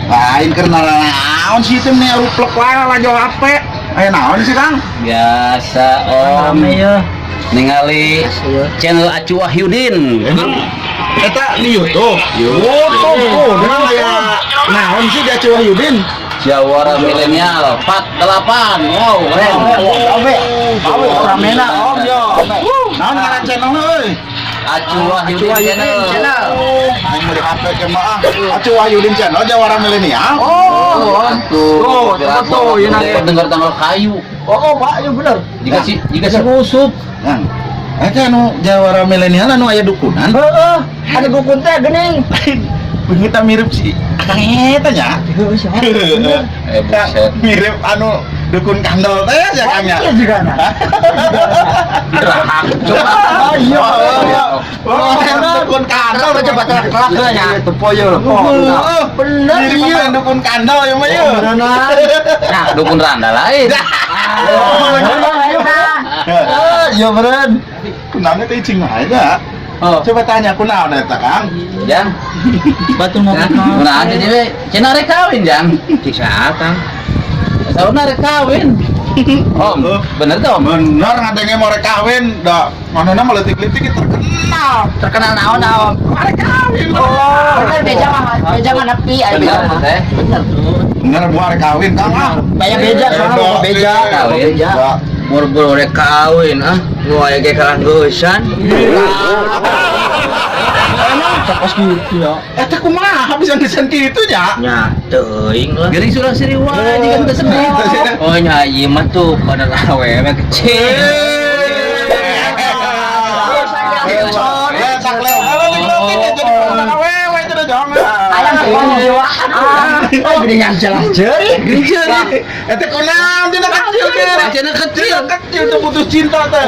Lain keur naon sih teh nih ruplek wae lalajo HP. Aya naon sih, Kang? Biasa, Om. Rame ya. Ningali channel Acu Wahyudin. Emang eta di YouTube. YouTube tuh, memang aya naon sih di Acu Wahyudin? Jawara Milenial 48. Wow, keren. Awe, Awe ramena, Om, yo. Naon ngaran channelna euy? Acu Wahyudin Channel. Oh, aing meuli HP ke mah ah. Acu Wahyudin Channel Jawara Milenial. Oh, Tuh, Tuh, coba tuh, ieu nanti. Dengar tanggal kayu. Oh, Pak, iya bener. Jika si busuk. Kang, eta anu Jawara Milenial anu aya dukunan. Heeh, ada dukun teh geuning. Kita mirip si Akang eta nya. Heeh, siapa? Eh, buset. Mirip anu dukun kandel teh ya, Kang, ya. Iya juga nah. Rahak. Coba. Oh, iya. Oh, dukun kandel. Coba kelak kelak nya. Tepo yo. Heeh. Bener Mirip iya. pemain dukun kandel ya mah ya. Nah, dukun randa lain. Iya bener. Kunaon teh cing wae nya. Oh, Coba tanya kunaon eta, Kang? Jang. Batu mau Kunaon teh cewek? Cenah rek kawin, Jang. Cik Kang. Sauna rek kawin. Om, bener tuh, Om? Bener ngadenge mau rek kawin, da manehna mah leutik-leutik terkenal. Terkenal naon naon. Rek kawin. Oh, bener beja mah beja mah nepi aya beja Bener mah. teh. Bener tuh. Bener buah rek kawin, Kang, ah. Banyak beja soalnya Beda, beja, Kawin. beja. Da. Boro-boro rek kawin ah, nu aya ge kalah geusan. Pas gitu ya. Eta kumaha bisa ngesen kitu nya? Nya teuing lah. Geuring surah siri wae jika teu sedih. Oh nya ieu mah tuh pada awewe kecil. Ayam sekolah jiwaan. Ah, gede yang jelas jeri. Eta kunaon dina kecil teh? Cenah kecil. Kecil tuh putus cinta teh.